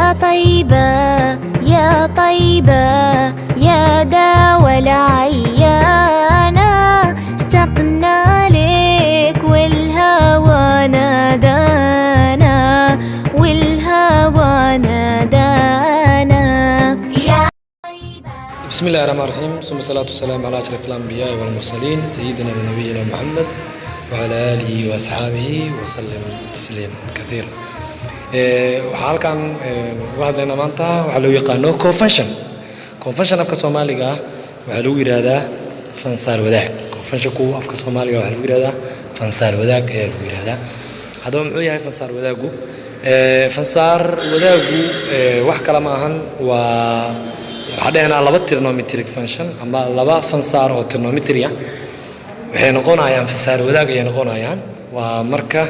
يا طيبة، يا طيبة، يا داوى العيانا، اشتقنا لك والهوى نادانا، والهوى نادانا يا بسم الله الرحمن الرحيم، ثم الصلاة والسلام على أشرف الأنبياء والمرسلين، سيدنا ونبينا محمد وعلى آله وأصحابه وسلم تسليما كثيرا. Waxaa halkan uga hadlaynaa maanta waxaa loo yaqaano cofunction. Cofunction afka Soomaaliga ah waxaa lagu yidhaahdaa fansaar wadaag. Cofunctionku afka Soomaaliga waxaa lagu yidhahdaa fansaar wadaag ayaa lagu yidhahdaa. Haddaba muxuu yahay fansaar wadaaggu? Fansaar wadaaggu wax kale ma ahan, waa waxaa dhehnaa laba trigonometric function ama laba fansaar oo trigonometry ah waxay noqonayaan fansaar wadaag ayay noqonayaan. Waa marka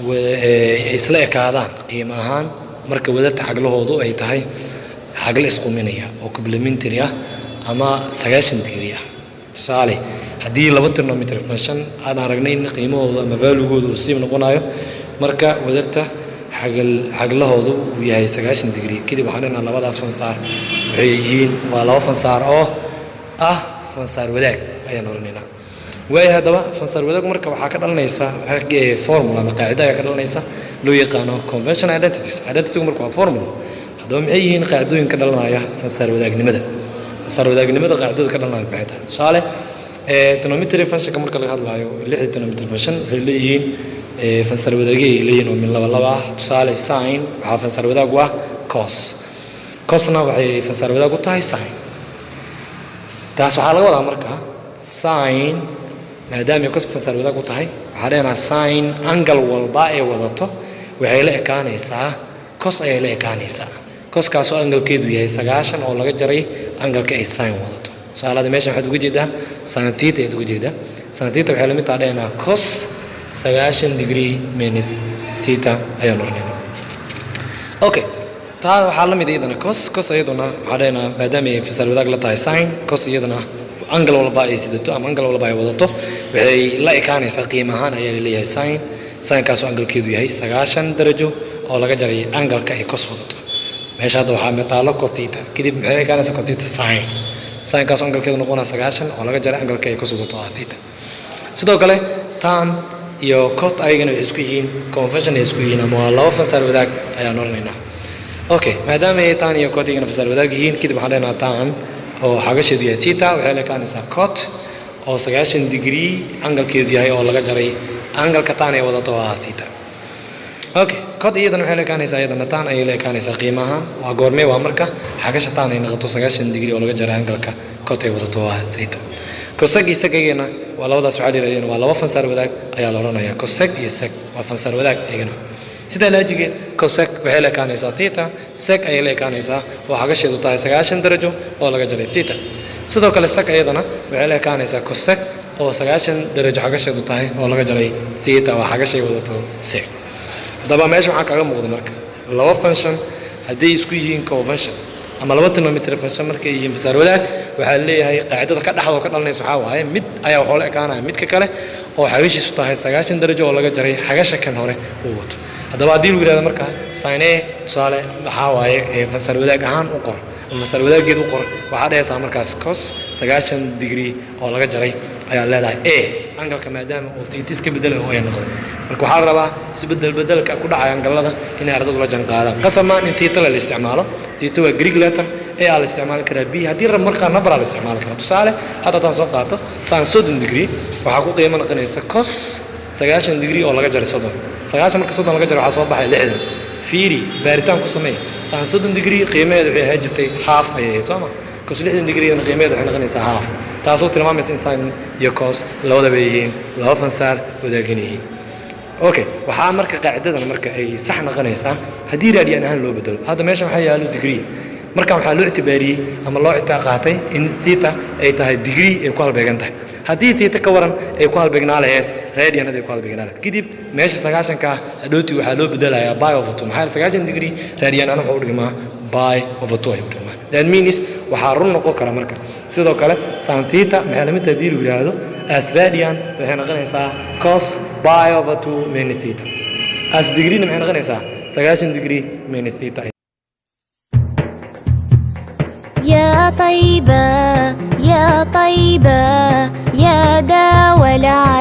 ay isla ekaadaan qiimo ahaan, marka wadarta xaglahoodu ay tahay xagla isquminaya oo complementary ah ama 90 degree ah. Tusaale, haddii laba trigonometric function aan aragnay in qiimahoodu ama valuegoodu uu same noqonayo marka wadarta xagal xaglahoodu uu yahay 90 degree, kadib waxaan dhehnaa labadaas fansaar waxay yihiin waa laba fansaar oo ah fansaar wadaag ayaan oranaynaa. Waayo, haddaba fansaar wadaag marka waxaa ka dhalanaysa formula ama qaacida ayaa ka dhalanaysa loo yaqaano cofunction identities. Identitygu marka waa formula. Haddaba maxay yihiin qaacidooyin ka dhalanaya fansaar wadaagnimada? Fansaar wadaagnimada qaacidada ka dhalanaya maxay tahay? Tusaale, trigonometry functionka marka laga hadlaayo, lixda trigonometry function waxay leeyihiin fansaar wadaagyo ay leeyihiin oo min laba laba ah. Tusaale, sin waxaa fansaar wadaag u ah cos, cosna waxay fansaar wadaag u tahay sin. Taas waxaa laga wadaa marka sin maadaama ay cos fansaar wadaag u tahay, waxaa dhehnaa sin angle walba ay wadato waxay la ekaanaysaa cos ayay la ekaanaysaa, coskaasoo anglekeedu yahay 90 oo laga jaray angleka ay sin wadato. Tusaalada meeshan waxaad uga jeedaa sin theta ayaad uga jeedaa. Sin theta waxay la mid tahay dhehnaa cos 90 degree minus theta ayaan oranayna. Okay, taa waxaa la mid iyadana cos. Cos iyaduna waxaa dhehnaa maadaama ay fansaar wadaag la tahay sin, cos iyadana angle walba ay sidato ama angle walba ay wadato waxay la ekaanaysaa qiimo ahaan ayaa laleeyahay sin, sinkaasoo anglekeedu yahay 90 darajo oo laga jaray angleka ay cos wadato. Meesha hadda waxaa mitaalo cos theta. Kadib maxay la ekaanaysaa cos theta? Sin, sinkaasoo anglekeedu noqonaya 90 oo laga jaray angleka ay cos wadato ah theta. Sidoo kale tan iyo cot ayagana waxay isku yihiin cofunction ay isku yihiin ama waa laba fansaar wadaag ayaan oranaynaa. Okay, maadaama ay tan iyo cot ayagana fansaar wadaag yihiin, kadib waxaan leenahaa tan oo xagasheedu yahay theta waxay la ekaanaysaa cot oo 90 degree anglekeedu yahay oo laga jaray angleka tan ay wadato oo ah theta. Okay, cot iyadana waxay la ekaanaysaa, iyadana tan ayay la ekaanaysaa qiimaha. Waa goormee? Waa marka xagasha tan ay noqoto 90 degree oo laga jaray angleka cot ay wadato oo ah theta. Cosec iyo sec iyagana waa labadaas, waxaa la yidhahdeen waa laba fansaar wadaag ayaa la odhanayaa. Cosec iyo sec waa fansaar wadaag iyagana. Sidaa laajigeed cosec waxay la ekaanaysaa theta, sec ayay la ekaanaysaa oo xagasheedu tahay 90 darajo oo laga jaray theta. Sidoo kale sec iyadana waxay la ekaanaysaa cosec oo 90 darajo xagasheedu tahay oo laga jaray theta oo xagashay wadato sec. Haddaba meesha waxaa kaaga muuqda marka laba function hadday isku yihiin cofunction ama laba trigonometry function markay yihiin fansaar wadaag, waxaa leeyahay qaacidada ka dhexda oo ka dhalanaysa waxaa waaye mid ayaa waxoo la ekaanaya midka kale oo xagashiisu tahay 90 darajo oo laga jaray xagasha kan hore uu wato. Haddaba haddii lagu yidhahdo marka sin A tusaale waxaa waaye ee fansaar wadaag ahaan u qor ama fansaar wadaaggeed u qor, waxaa dhehaysaa markaas cos 90 degree oo laga jaray ayaa leedahay a angleka, maadaama uu theta iska bedelay oo ay noqday. Marka waxaa la rabaa isbedel bedelka ku dhacaya anglelada inay ardadu la janqaadaan. Qasamaan in theta la isticmaalo. Theta waa Greek letter, a aa la isticmaali karaa, b haddii rab markaa number aa la isticmaali karaa. Tusaale, hadda haddaan soo qaato sin 30 degree, waxaa ku qiimo noqonaysa cos 90 degree oo laga jaray 30. 90 marka 30 laga jaro waxaa soo baxay 60. Fiiri, baaritaan ku sameey. Sin 30 degree qiimaheedu waxay ahaan jirtay half ayay ahayd, soo ma? Cos 60 degree qiimaheedu waxay noqonaysaa half, taasoo tilmaamaysa in sin iyo cos labadaba yihiin laba fansaar wadaaggan yihiin. Okay, waxaa marka qaacidadan marka ay sax noqonaysaa haddii radian ahaan loo bedelo. Hadda meeshan waxaa yaalo degree. Marka waxaa loo ictibaariyey ama loo ictaa qaatay in theta ay tahay degree ay ku halbeegan tahay. Haddii theta ka waran ay ku halbeegnaa lahayd radian ay ku halbeegnaa lahayd, kadib meesha 90-ka ah hadhooti waxaa loo bedelayaa pi over two. Maxaa yeelay 90 degree radian ahaan wuxuu u dhigmaa pi over two ayuu u dhigmaa. That means waxaa run noqon kara marka sidoo kale sin theta maxay la mid tahay haddii lagu yidhaahdo as radian, waxay noqonaysaa cos pi over two minus theta. As degree maxay noqonaysaa? 90 degree minus theta. يا طيبة، يا طيبة، يا داوى العيانة.